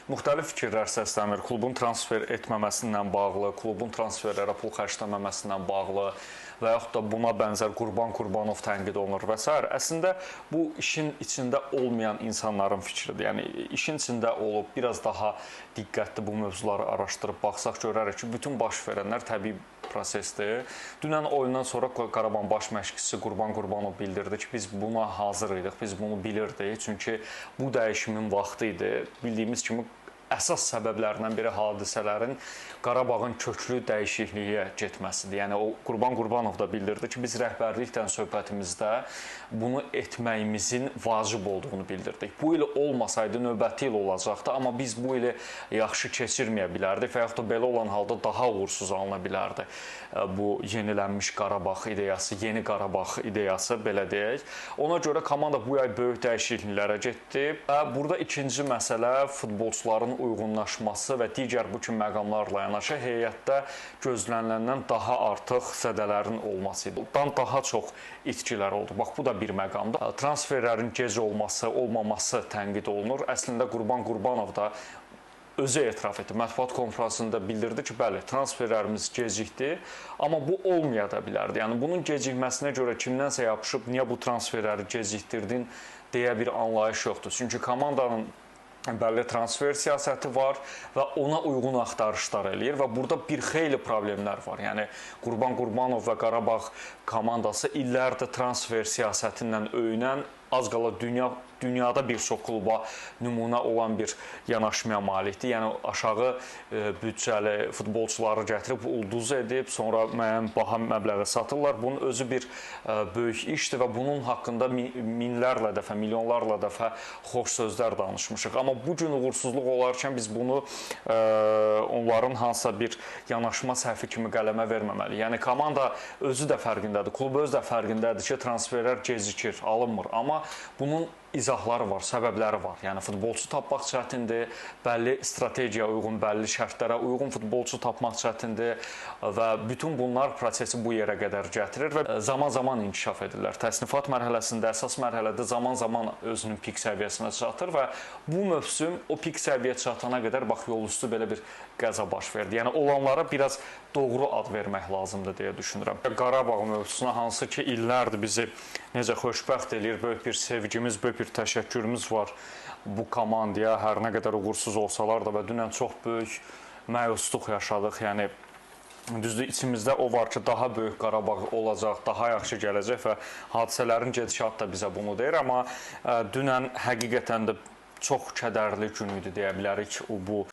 Müxtəlif fikirlər səslənir. Klubun transfer etməməsindən bağlı, klubun transferlərə pul xərcləməməsindən bağlı və yaxud da buna bənzər Qurban Qurbanov tənqid olunur və s. Əslində bu işin içində olmayan insanların fikridir. Yəni işin içində olub biraz daha diqqətli bu mövzuları araşdırıb baxsaq görərik ki, bütün baş verənlər təbii prosesdir. Dünən oyundan sonra Qarabağın baş məşqçisi Qurban Qurbanov bildirdi ki, biz buna hazır idik, biz bunu bilirdik. Çünki bu dəyişimin vaxtı idi. Bildiyimiz kimi əsas səbəblərindən biri hadisələrin Qarabağın köklü dəyişikliyə getməsidir. Yəni o Qurban Qurbanov da bildirdi ki, biz rəhbərliklə söhbətimizdə bunu etməyimizin vacib olduğunu bildirdik. Bu il olmasaydı növbəti il olacaqdı, amma biz bu ili yaxşı keçirməyə bilərdik və yaxud da belə olan halda daha uğursuz alına bilərdi. Bu yenilənmiş Qarabağ ideyası, yeni Qarabağ ideyası belə deyək. Ona görə komanda bu yay böyük dəyişikliklərə getdi. Və burada ikinci məsələ futbolçuların uyğunlaşması və digər bu kimi məqamlarla yanaşı heyətdə gözləniləndən daha artıq zədələrin olması idi. Dan daha çox itkilər oldu. Bax bu da bir məqamdır. Transferlərin gec olması, olmaması tənqid olunur. Əslində Qurban Qurbanov da özü etiraf etdi. Mətbuat konfransında bildirdi ki, bəli, transferlərimiz gecikdi, amma bu olmaya da bilərdi. Yəni bunun gecikməsinə görə kimdənsə yapışıb niyə bu transferləri gecikdirdin deyə bir anlayış yoxdur. Çünki komandanın bəlli transfer siyasəti var və ona uyğun axtarışlar eləyir və burada bir xeyli problemlər var. Yəni Qurban Qurbanov və Qarabağ komandası illərdir transfer siyasəti ilə öyünən, az qala dünyada bir çox kluba nümunə olan bir yanaşmaya malikdir. Yəni aşağı büdcəli futbolçuları gətirib ulduz edib, sonra müəyyən baha məbləğə satırlar. Bunun özü bir böyük işdir və bunun haqqında minlərlə dəfə, milyonlarla dəfə xoş sözlər danışmışıq. Amma bu gün uğursuzluq olarkən biz bunu onların hansısa bir yanaşma səhvi kimi qələmə verməməliyik. Yəni komanda özü də fərqindədir, klub özü də fərqindədir ki, transferlər gecikir, alınmır. Amma bunun izahları var, səbəbləri var. Yəni futbolçu tapmaq çətindir, bəlli strategiyaya uyğun, bəlli şərtlərə uyğun futbolçu tapmaq çətindir və bütün bunlar prosesi bu yerə qədər gətirir və zaman-zaman inkişaf edirlər. Təsnifat mərhələsində, əsas mərhələdə zaman-zaman özünün pik səviyyəsinə çatır və bu mövsüm o pik səviyyə çatana qədər bax yolüstü belə bir qəza baş verdi. Yəni olanlara biraz doğru ad vermək lazımdır deyə düşünürəm. Qarabağ mövzusuna hansı ki illərdir bizi necə xoşbəxt eləyir, böyük bir sevgimiz, böyük bir təşəkkürümüz var bu komandaya, hər nə qədər uğursuz olsalar da və dünən çox böyük məyusluq yaşadıq. Yəni düzdür, içimizdə o var ki, daha böyük Qarabağ olacaq, daha yaxşı gələcək və hadisələrin gedişatı da bizə bunu deyir, amma dünən həqiqətən də çox kədərli gün idi deyə bilərik bu.